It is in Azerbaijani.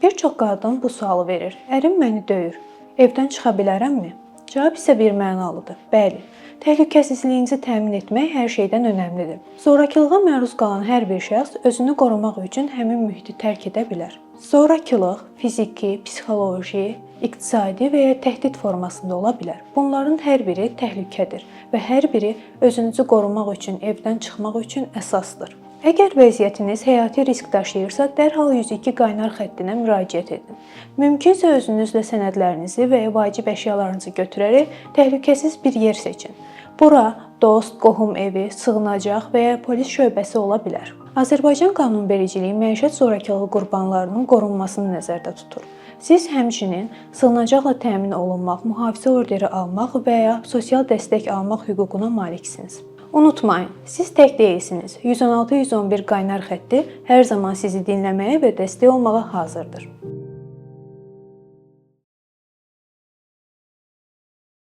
Bir çox qadın bu sualı verir. Ərim məni döyür. Evdən çıxa bilərəmmi? Cavab isə bir mənalıdır. Bəli. Təhlükəsizliyinizi təmin etmək hər şeydən önəmlidir. Zorakılığa məruz qalan hər bir şəxs özünü qorumaq üçün həmin mühiti tərk edə bilər. Zorakılıq fiziki, psixoloji, iqtisadi və ya təhdid formasında ola bilər. Bunların hər biri təhlükədir və hər biri özünüzü qorumaq üçün evdən çıxmaq üçün əsasdır. Əgər vəziyyətiniz həyati risk daşıyırsa, dərhal 102 qaynar xəttinə müraciət edin. Mümkünsə özünüzlə sənədlərinizi və ya vacib əşyalarınızı götürərək təhlükəsiz bir yer seçin. Bura dost, qohum evi, sığınacaq və ya polis şöbəsi ola bilər. Azərbaycan qanunvericiliyi məişət zorakılığı qurbanlarının qorunmasını nəzərdə tutur. Siz həmçinin sığınacaqla təmin olunmaq, mühafizə orderi almaq və ya sosial dəstək almaq hüququna maliksiniz. Unutmayın, siz tək deyilsiniz. 116-111 qaynar xətti hər zaman sizi dinləməyə və dəstək olmağa hazırdır.